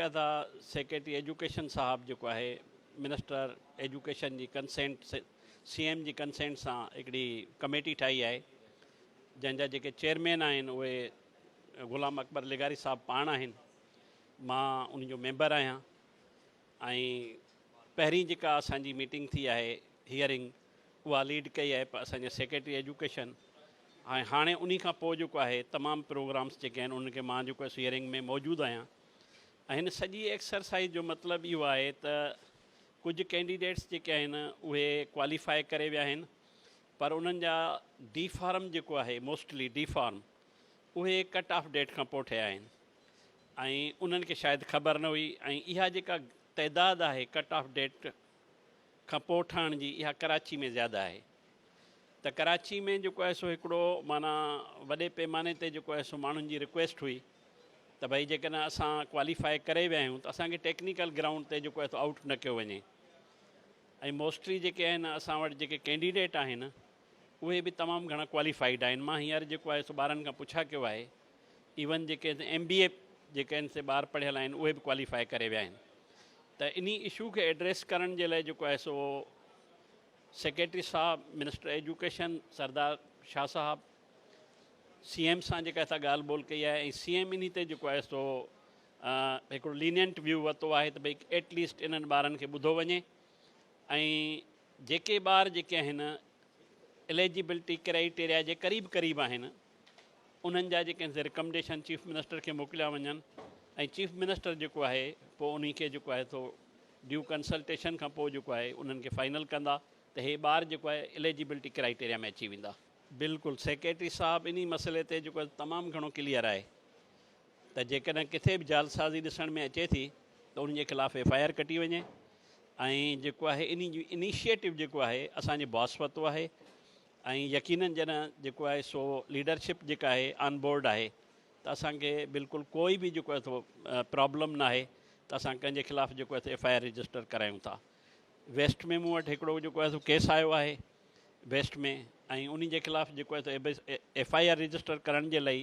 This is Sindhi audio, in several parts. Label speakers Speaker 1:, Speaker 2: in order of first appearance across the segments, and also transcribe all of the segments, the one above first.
Speaker 1: جيڪا ٿا سيڪريٽري ايجوڪيشن صاحب جيڪو آهي منسٽر ايجوڪيشن جي ڪنسينٽ سي ايم جي ڪنسينٽ سان هڪڙي ڪميٽي ٺاهي آهي جنهن جا جيڪي چيئرمين آهن اهي غلام اڪبر لغاري صاحب پاڻ آهن مان ان جو ميمبر آهيان ۽ پهرين جيڪا اسان جي ميٽنگ ٿي آهي هيئرنگ اها ليڊ ڪئي آهي اسان جي سيڪريٽري ايجوڪيشن ۽ هاڻي انهي کان پوء جيڪو آهي تمام پروگرامس جيڪي آهن انهن کي مان جيڪو آهي هيئرنگ ۾ موجود آهيان ۽ هن سڄي ايڪسرسائز جو مطلب اهو آهي ته ڪجهه ڪينڊيڊيٽس جيڪي آهن اهي ڪواليفائي ڪري ويا آهن پر انهن جا ڊي فارم جيڪو آهي موسٽلي ڊي فارم اهي ڪٽ آف ڊيٽ کان پوء ٺهيا آهن ۽ انهن کي شايد خبر نه هئي ۽ اها جيڪا تعداد آهي ڪٽ آف ڊيٽ کان پوء ٺهڻ جي اها ڪراچي ۾ زياده آهي ته ڪراچي ۾ جيڪو آهي سو هڪڙو معنيٰ وڏي پيماني تي جيڪو آهي سو ماڻهن جي رڪويسٽ هئي ته ڀئي جيڪڏهن اسان ڪواليفائي ڪري ويا آهيون ته اسان کي ٽيڪنيڪل گرائونڊ تي جيڪو آهي سو آئوٽ نه ڪيو وڃي ۽ موسٽلي جيڪي آهن اسان وٽ جيڪي ڪينڊيڊيٽ آهن اهي به تمام گهڻا ڪواليفائيڊ آهن مان هينئر جيڪو آهي سو ٻارن کان پڇا ڪيو آهي ايون جيڪي ايم بي اي جيڪي آهن سي ٻار پڙهيل آهن اهي به ڪواليفائي ڪري ويا آهن ته انهي اشو کي ايڊريس ڪرڻ جي لاء جيڪو آهي سو سيڪريٽري صاحب منسٽر ايجوڪيشن سردار شاهه صاحب سي ايم سان جيڪا سا ڳالهه ٻولهه ڪئي آهي ۽ سي ايم انهي تي جيڪو آهي سو هڪڙو لينينٽ ويو ورتو آهي ته ڀئي ايٽ ليسٽ انهن ٻارن کي ٻڌو وڃي ۽ جيڪي ٻار جيڪي آهن اليجبلٽي ڪرائيٽيريا جي قريب قريب آهن انهن جا جيڪي آهن رڪمڊيشن چيف منسٽر کي موڪليا وڃن ۽ چيف منسٽر جيڪو آهي پوء انهي کي جيڪو آهي سو ڊيو ڪنسلٽيشن کان پوء جيڪو آهي انهن کي فائنل ڪندا ته هي ٻار جيڪو آهي اليجبلٽي ڪرائيٽيريا ۾ اچي ويندا. بلڪل سيڪريٽري صاحب انهي مسئلي تي جيڪو آهي تمام گهڻو ڪليئر آهي ته جيڪڏهن ڪٿي به جعلسازي ڏسڻ ۾ اچي ٿي ته ان جي خلاف ايف I R ڪٽي وڃي ۽ جيڪو آهي انهي جي انيشيٽو جيڪو آهي اسان جي باس ورتو آهي ۽ يقينن جڏهن جيڪو آهي سو ليڊرشپ جيڪا آهي آن بورڊ آهي ته اسان کي بلڪل ڪوئي به جيڪو آهي سو پرابلم نه آهي ته اسان ڪنهن جي خلاف جيڪو آهي سو ايف I R register ڪرايون ٿا ويسٽ ۾ مون وٽ هڪڙو جيڪو آهي سو ڪيس آيو آهي ويسٽ ۾ ۽ انهي جي خلاف جيڪو آهي سو ايف I R register ڪرڻ جي لاء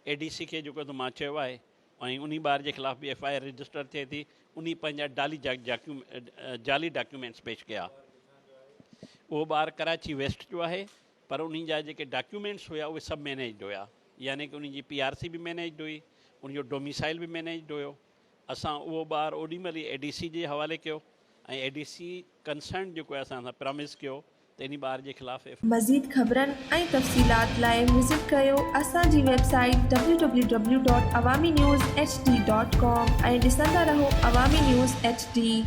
Speaker 1: اي ڊي سي کي جيڪو آهي سو مان چيو آهي ۽ انهي ٻار جي خلاف به ايف I R register ٿئي ٿي انهي پنهنجا ڊالي جعلي ڊاڪيومينٽس پيش ڪيا اهو ٻار ڪراچي ويسٽ جو آهي پر انهي جا جيڪي ڊاڪيومينٽس هيا اهي سڀ مينيجڊ هيا يعني ڪه انهي جي پي آر سي به مينيجڊ هئي ان جو ڊوميسائل به مينيجڊ هيو اسان اهو ٻار اوڏي مهل ئي اي ڊي سي جي حوالي ڪيو ۽ اي ڊي سي ڪنسرن جيڪو آهي اسان سان پرامس ڪيو ته انهي ٻار جي خلاف ايف.
Speaker 2: مزيد خبرن ۽ تفصيلات لاء وزٽ ڪريو اسان جي website W W W dot Awami news H D dot com ۽ ڏسندا رهو عوامي نيوز ايڇ ڊي.